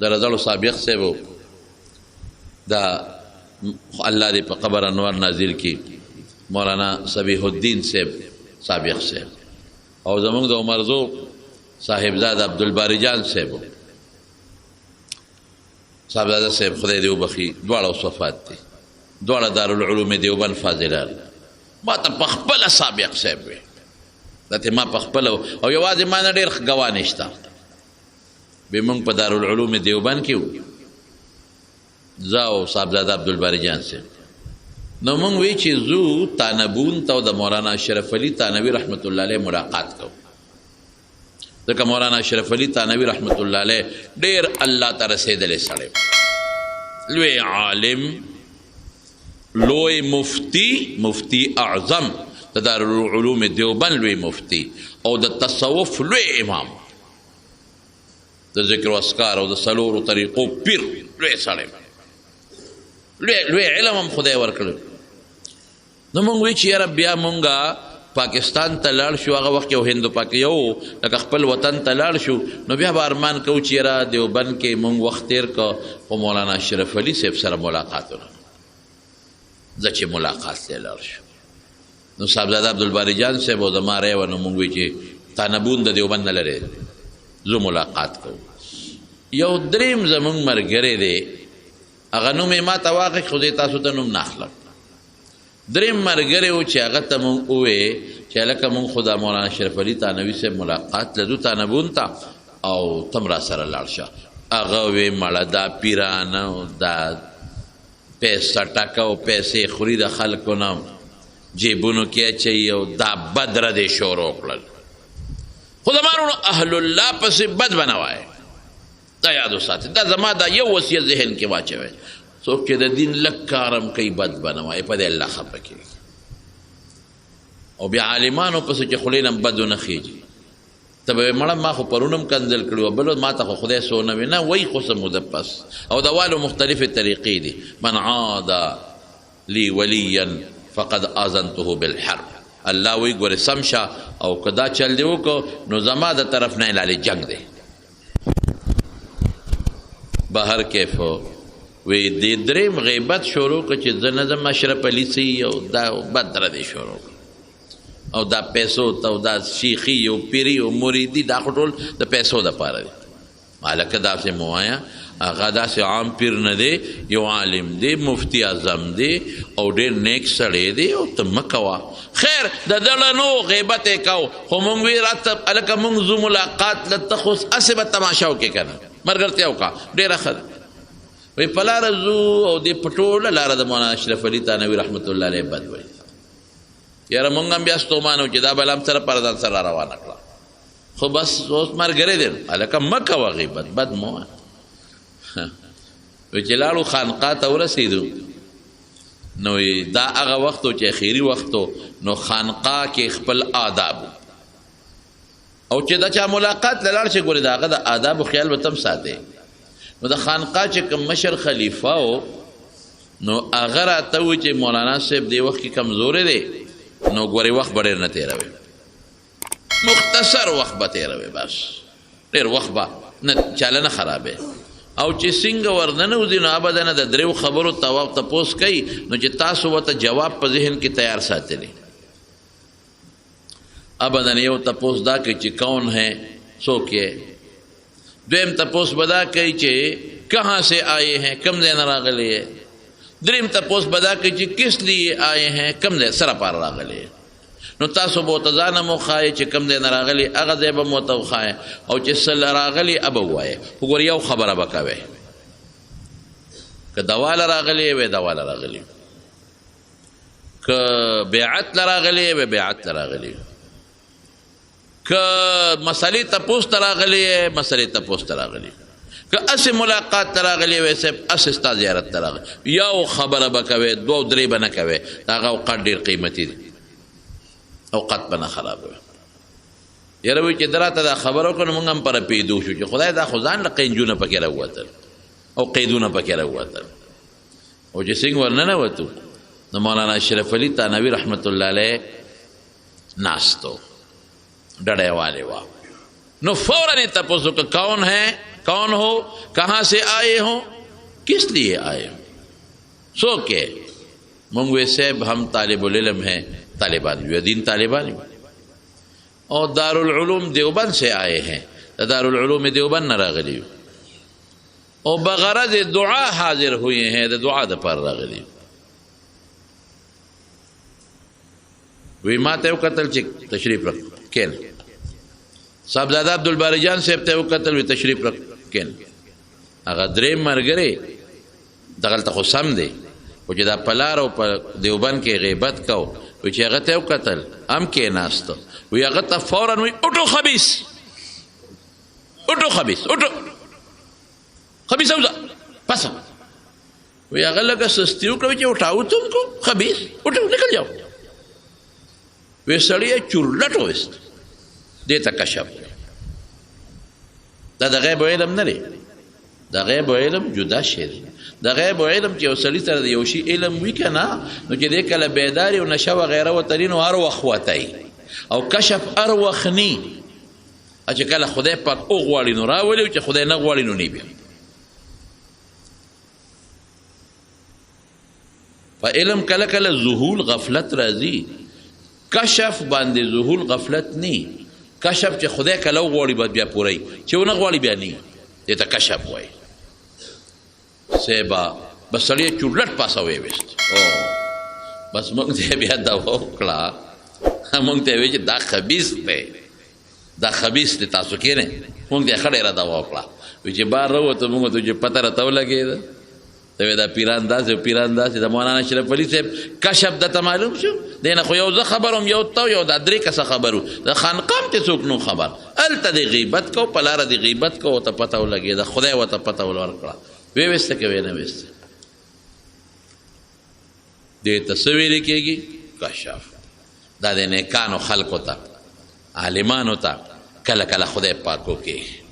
د رزړو سابق صاحب دا الله دې په قبر انوار نازل کړي، مولانا صبیح الدین صاحب سابق صاحب، او زمونږ د عمرزو صاحبزاد عبدالباری جان صاحب، صاحبزاده صاحب خدای دې وبخښي، دواړه اوس وفات دي، دواړه دارالعلوم دیوبند فاضلان. ما ته په خپله سابق صاحب وی، دا ته ما په خپله، او یوازې ما نه ډېر ګواه نشته. به مونږ په دارالعلوم دیوبند کې وو، زه او صاحبزاده عبدالباری جان صاحب. نو مونږ وی چې ځو تانبون ته د مولانا اشرف علي تانوي رحمت الله علیه ملاقات کوو، ځکه مولانا اشرف علي تانوي رحمت الله علیه ډېر الله ته رسېدلی سړی، لوی عالم، لوی مفتی، مفتی اعظم د دارالعلوم دیوبند لوی مفتی، او د تصوف لوی امام، د ذکر و اذکار او د څلورو طریقو پیر، لوی سړی، لوی لوی علم هم خدای ورکړی. نو مونږ وی چې یاره بیا مونږه پاکستان ته لاړ شو، هغه وخت یو هندو پاک یو لکه خپل وطن ته لاړ شو، نو بیا به ارمان کوو چې یاره دیوبند کې مونږ وخت تېر کړ، خو مولانا اشرف علي صاحب سره ملاقات ونه کړو. زه چې ملاقات ته لاړ شو، نو صاحبزاده عبدالباري جان صاحب او زما رای وه، نو مونږ وی چې تانبون د دیوبند نه لرې زه ملاقات کوو. یو دریم زمونږ ملګری دی، هغه نوم یې ما ته واخیست، خو زه یې تاسو ته نوم نه اخلم. دریم ملګری و چې هغه ته مونږ وویې چې هلکه مونږ خو د مولانا اشرف علي تانوي صاحب ملاقات له ځو تانبون ته، او ته هم راسره لاړ شه. هغه وې مړه دا پیرانه او دا پیسه ټکه او پیسې خوري د خلکو نه، جیبونو کې اچوي، او دا بد ردې شروع کړل. خو زما وروڼو اهل الله پسې بد به نه وایې، دا یاد وساتئ، دا زما دا یو وصیت ذهن کې واچوئ، څوک چې د دین لږ کار هم کوي بد به نه وایي، په دې الله خفه کېږي. او بیا عالمانو پسې چې خولې نه هم بد ونه خېږي، ته به وایې مړه ما خو پرون هم کنځل کړي وه، بل ما ته خو خدای څه ونه وي، نه وایي خو څه موده پس. او د والو مختلفې طریقې دي. من عاد لي وليا فقد آذنته بالحرب، الله وایي ګورې سم شه، او که دا چل دې وکړو نو زما د طرف نه اعلان جنګ دی. بهر کیف وی دې دریم غیبت شروع کړ چې زه نه ځم اشرف علي څه او دا بد ردې شروع کړ، او دا پیسو ته او دا شیخي او پیري او مریدي دا خو ټول د پیسو دپاره دی. هلکه داسې مه وایه، هغه داسې عام پیر نه دی، یو عالم دی، مفتی اعظم دی، او ډېر نیک سړی دی، او ته مه کوه. خیر د دړه نو غیبت یې کاوه، خو مونږ وی راته هلکه مونږ ځو ملاقات له، ته خو هسې به تماشه وکړې که نه، ملګرتیا وکړه، ډېره ښه ده. وی په لاره ځو، او دې په ټوله لاره د مولانا اشرف علي تانوي رحمت الله علیه بد وایي. یاره مونږ هم بیا ستومانه وو چې دا بل هم سره پر ځان سره روانه کړه، خو بس اوس ملګری دی، هلکه مه کوه غیبت، بد مه وایه. وی چې لاړو خانقاه ته ورسېدو، نو دا هغه وخت و چې اخري وخت و، نو خانقاه کې خپل آداب و، او چې د چا ملاقات له لاړ شي ګورې د هغه د آدابو خیال به ته هم ساتې. نو د خانقاه چې کوم مشر خلیفه و، نو هغه راته وویل چې مولانا صاحب دې وخت کې کمزوری دی، نو ګورې وخت به ډېر نه تېروې، مختصر وخت به تېروې، بس ډېر وخت به نه چاله نه خرابې. او چې څنګه ورننوځي نو ابدا نه د دریو خبرو تپوس کوي، نو چې تاسو ورته جواب په ذهن کې تیار ساتلی. ابدا یو تپوس دا کوي چې کون ہے، څوک یې؟ دویم تپوس به دا کوي چې کہاں سے آئے ہیں، کم ځای نه راغلی یې؟ دریم تپوس به دا کوي چې کس لیے آئے ہیں، کم ځای سره پاره راغلی یې؟ نو تاسو به ورته ځان هم وښایئ چې کوم ځای نه راغلی، هغه ځای به هم ورته وښایئ، او چې څه له راغلی هغه به ووایې. خو ګوره یو خبره به کوې، که دوا له راغلی وی دوا له راغلی، که بیعت له راغلی وی بیعت له راغلی، که مسئلې تپوس ته راغلی مسئلې تپوس ته راغلی، که هسې ملاقات ته راغلی وی صاحب هسې ستا زیارت ته راغلی، یو خبره به کوې، دوه او درې به نه کوې. د هغه اوقات ډېر قیمتي دي، اوقات به نه خرابوي. یاره وایي چې ده راته دا خبره وکړه، نو موږ هم پر پیدو شو چې خدای دا خو ځان له قینجونه پکې راووتل او قیدونه پکې راووتل. او چې څنګه ورننوتو نو مولانا اشرف علي تانوي رحمت الله علیه ناست و، ډډه یې والې وه. نو فوراً یې تپوس وکړ، کون ہے؟ کون هو، کہاں سے آئے ہو، کس لیے آئے ہو، څوک یې؟ مونږ وی صاحب هم طالب العلم ہیں، طالبان یو، دین طالبان یو، او دارالعلوم دیوبند سے آئے ہیں، دارالعلوم دیوبند نه راغلي یو، او بغرض دعا حاضر ہوئے ہیں، د دعا دپاره راغلي یو. وی ما ته وکتل چې تشریف رک کېنه، صاحبزاده عبدالباري جان صاحب ته وکتل، وی تشریف رک کېنه. هغه درې ملګري دغلته خو سم دی، خو چې دا پلار او په دیوبند کې غیبت کو، وی چې هغه ته وکتل هم کېناسته، وی هغه ته فوراً وی اټو خبیث، اټو خبیث، اټو خبیث اوځه پسه. وی هغه لږه سستي وکړه چې اټاو تم کو خبیث، اټو نکل جاؤ. وی سړی یې چورلټ وویست، دې ته کشف. دا د غیب علم نه دی، د غیب علم جدا شی دی. د غیب علم چې یو سړي سره د یو شي علم وي که نه، نو چې دی کله بیداري او نشه وغیره ورته نو هر وخت وتی، او کشف هر وخت نی، چې کله خدای پاک وغواړي نو راولي، او چې خدای نه غواړي نو نه بیا. په علم کله کله ذهول غفلت راځي، کشف باندې ذهول غفلت نی. کشف چې خدای کله وغواړي باید بیا پوره وي، چې ونه غواړي بیا نه، دې ته کشف وایي. صاحبه بس سړی چورلټ پاسه وویست، او بس موږ ته بیا دوا وکړه، موږ ته ویل چې دا خبیث دی، دا خبیث دی، تاسو کښېنئ. موږ ته ښه ډېره دوا وکړه، وی چې بار راووتو موږ ته چې پته راته ولګېده، ته وی دا پیران داسې او پیران داسې. د مولانا اشرف علي صاحب کشف درته معلوم شو، دی نه خو یو زه خبر وم، یو ته، یو دا درې کسه خبر وو، د خانقام ته څوک نو خبر. هلته دې غیبت کو، په لاره دې غیبت کو، ورته پته ولګېده، خدای ورته پته ورکړه. وی ویسته که وی نه ویسته، دې ته څه ویل کېږي؟ کشف. دا د نیکانو خلکو ته، عالمانو ته کله کله خدای پاک وکړي.